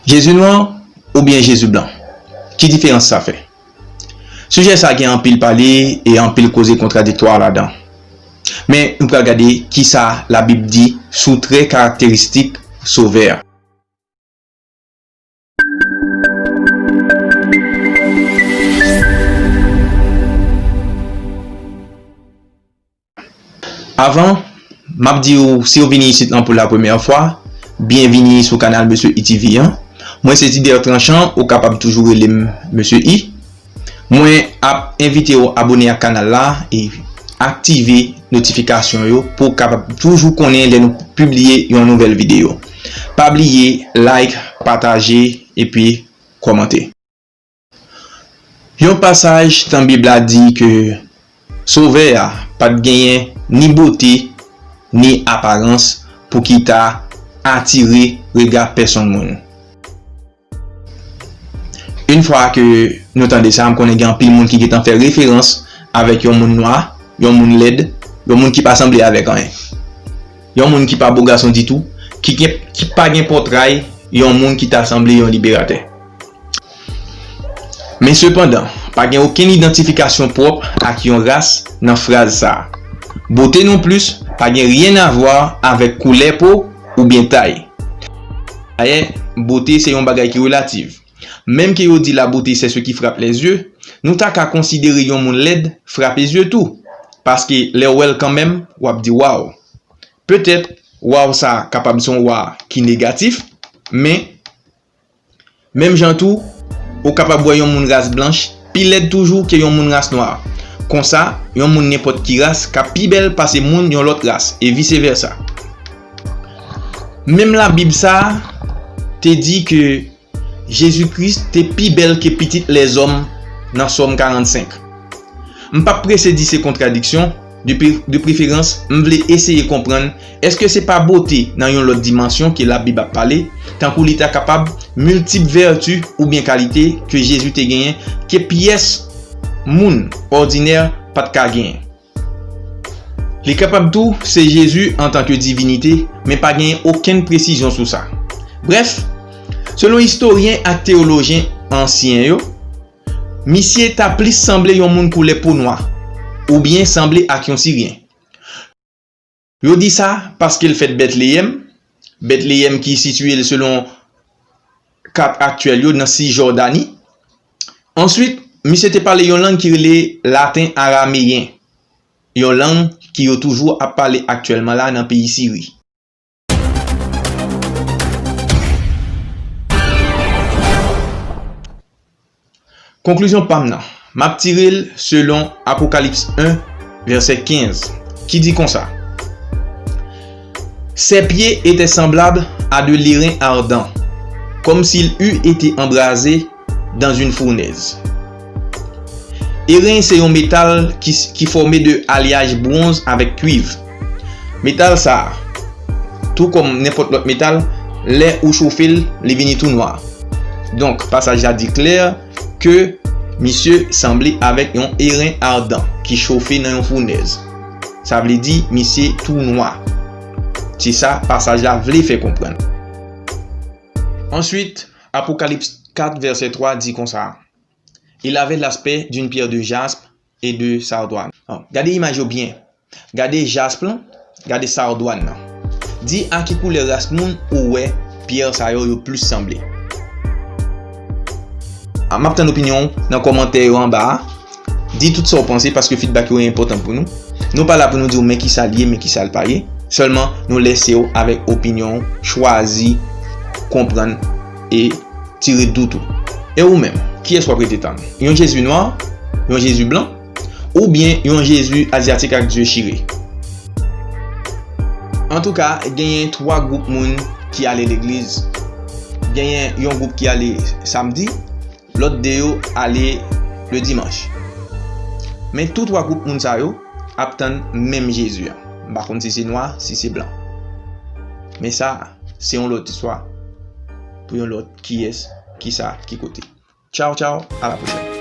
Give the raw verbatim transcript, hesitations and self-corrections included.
Jezi nwa oubyen Jezi blan? Ki diferans sa fè? Sijè sa gen anpil pale e anpil koze kontradiktwa ladan. Men nou pral gade kisa Labib di sou trè karakteristik Sovè a. Avan, m ap di w, si w vini isit lan pou la premyè fwa, byenvini sou kanal Mesye I T V an. Mwen se Dider Tranchan, ou kapab toujou rele m Mesye I. Mwen ap envite w abone ak kanal la e aktive notifikasyon yo pou w kapab toujou konnen lè nou pibliye yon nouvèl videyo. Pa bliye like, pataje, epi kòmante. Yon pasaj nan Bib la di ke Sovè a pa t genyen ni bote, ni aparans pou ki ta atire rega pèsonn moun. Yon fwa ke nou tande sa, m konnen gen anpil moun ki gentan fè referans avèk yon moun nwa, yon moun lèd, yon moun ki pa sanble avèk anyen. Yon moun ki pa bo gason ditou, ki gen, ki pa gen pòtray yon moun ki ta sanble yon liberatè. Men sepandan, pa gen okenn idantifikasyon pwòp ak yon ras nan fraz sa a. Bote nonplis pa gen ryen a vwa avèk koulè po oubyen tay. Dayè, bote se yon bagay ki relatif. Menm ke yo di la beauté c'est ce qui frappe les yeux, nou ta ka konsidere yon moun lèd frape zye tou. Paske lè w wè l kanmenm, w ap di waw. Petèt, waw sa a kapab se yon wa ki negatif, men menm jan tou, ou kapab wè yon moun ras blanch pi lèd toujou ke yon moun ras nwa. Konsa, yon moun nenpòt ki ras ka pi bèl pase moun yon lòt ras, e vise vèsa. Menm Labib sa a te di ke Jezi Kris te pi bèl ke pitit lèzòm nan Sòm karannsenk. M p ap prese di se kontradiksyon, de pre-, de preferans, m vle eseye konprann, èske se pa bote nan yon lòt dimansyon ke Labib ap pale, tankou li ta kapab miltip vèti oubyen kalite ke Jezi te genyen ke pyès moun òdinè pa t ka genyen? Li kapab tou se Jezi antanke divinite, men pa genyen okenn presizyon sou sa. Brèf, selon istoryen ak teyolojyen ansyen yo, misye ta plis sanble yon moun koulè po nwa, oubyen sanble ak yon Siryen. Yo di sa paske l fèt Betleyèm, Betleyèm ki sitiye l selon kat aktyèl yo nan Sijòdani. Answit, misye te pale yon lang ki rele laten arameyen, yon lang ki yo toujou ap pale aktyèlman la nan peyi Siri. Konklizyon pa m nan, m ap tire l selon Apokalips en, vèsè kenz, ki di konsa, Ses pieds étaient semblables à de l'airain ardent, comme s'il eût été embrasé dans une fournaise. Eren se yon metal ki, ki fòme de alyaj bwonz avèk kwiv. Metal sa a, tou kòm nenpòt lòt metal, lè ou chofe l, li vini tou nwa. Donk, pasaj la di klè ke misye sanble avèk yon eren adan ki chofe nan yon founèz. Sa vle di, misye tou nwa. Se sa pasaj la vle fè konprann. Answit, Apokalips kat, vèsè twa di konsa, Il avait l'aspect d'une pierre de jaspe et de sardoine. Bon, gade imaj yo byen. Gade jasp lan, gade sardwàn nan. Di a ki koulè ras moun ou wè pyè sa yo, yo plis sanble. A, m ap tann opinyon w nan kòmantè yo anba a. Di tout sa w panse, paske feedback yo enpòtan pou nou. Nou pa la pou nou di w men kisa l ye, men kisa l pa ye. Sèlman, nou lese w avèk opinyon w, chwazi, konprann e tire dout ou. E ou menm, kiyès w ap rete tann? Yon Jezi nwa? Yon Jezi blan? Oubyen yon Jezi azyatik ak zye chire? Antouka, genyen twa gwoup moun ki ale legliz. Genyen yon gwoup ki ale samdi, lòt de yo ale le dimanch. Men tou twa gwoup moun sa yo ap tann menm Jezi a. M pa konn si se nwa, si se blan. Men sa, se yon lòt istwa pou yon lòt kiyès, kisa, ki kote. Tchaw, tchaw, a la pwochèn.